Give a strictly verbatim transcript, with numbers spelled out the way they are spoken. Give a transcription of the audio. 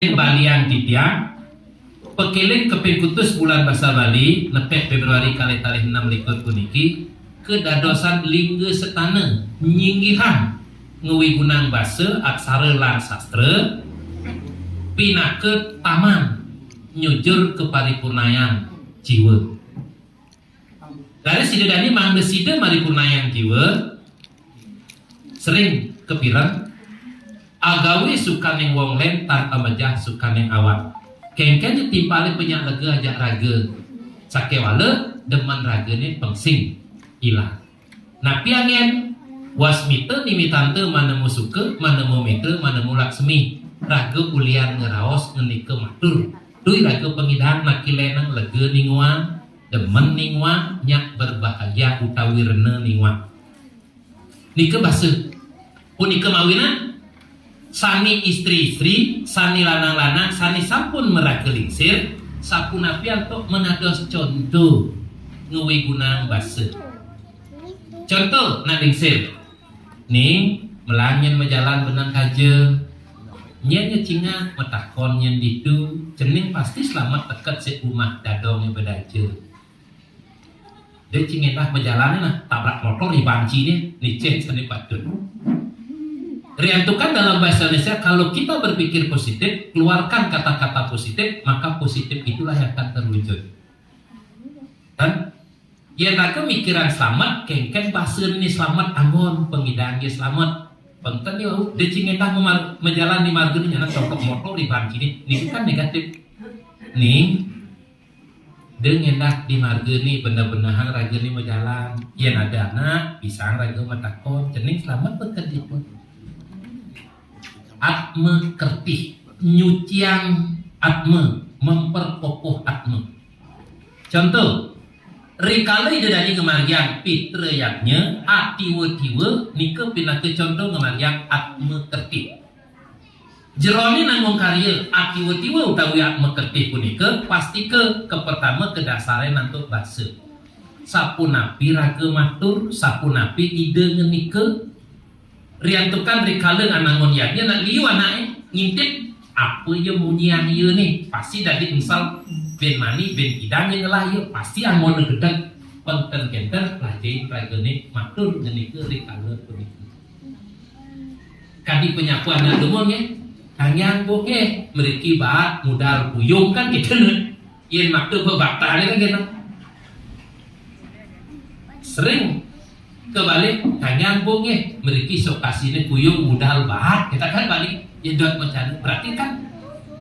Balian titiang, pakéling kaping kutus bulan basa Bali, nepek Fébruari kalih talih enam likur puniki, kadadosan lingga setana, nyinggihang ngawigunang basa, aksara lan sastra, pinaka taman nyujur kaparipurnayan jiwa. Raris sida dani mangda sida maripurnayan jiwa, sering kapireng, agawi sukaning wong lén tan amejah sukaning awak. Kéngkén ja timpalé penyak lega ajak raga. Sakéwala demen ragané pengsing ilang. Napi anggén? Wasmita nimitanta manemu suka, manemu mitra, manemu laksmi. Raga ulian ngraos ngenika matur. Duh raga pangidang, napi lénang lega ninguang, demen ninguang, nyak berbahagia utawi rena ninguang. Nika basa. Punika mawinan, sami istri-istri, sami lanang-lanang, sami sampun maraga lingsir, sapunapi antuk manados conto ngawigunang basa. Conto, nak lingsir. Ning, melang nyén majalan benang kaja. Nyén ngecingak matakon nyén ditu, cening pasti slamet teket sik umah dadongé bedaja. Dia cing endah majalan nah, tabrak motor di banciné, nicén sané patut. Riantukan dalam bahasa Indonesia, kalau kita berpikir positif, keluarkan kata-kata positif, maka positif itulah yang akan terwujud. Kan? Yén raga mikiran slamet, kéngkén basané slamet, anggon pangidang ya slamet. Penten ya, dia cing endah memar- majalan di marga né, nyana tabrak motor di banciné, niku kan negatif. Ning, dia ngendah di marga né, benah-benahang raga né majalan. Yén ada anak, pisang raga matakon, cening slamet beken ditu. Atma kertih, nyuciang atma, memperkokoh atma. Conto, rikala Ida dani ngamargiang pitra yadnya, atiwa-tiwa, nika pinaka conto ngamargiang atma kertih. Jeroné nanggung karya, atiwa-tiwa utawi atma kertih punika, pastika kapertama kadasaré antuk basa. Sapunapi raga matur, sapunapi Ida ngenika, riantukan rikala nganangun yadnya, nak liu anaké ngintip, apa ya munyian iya né, pasti dadi engsel, bin mani, bin kidang ya ngelah iya, pasti anggon gedeg, penten kénten, lajain ragané matur ngenika rikala punika. Kadi penyapu anak dumun nggih, tangiang Bu nggih, mriki baat modal puyung kan gitu né. Yén makta bebaktané kan gitu. Sering kebalik, tangiang Bu nggih, mriki sok kasiné puyung modal baat, kita kan balik. Ya dot macam berarti kan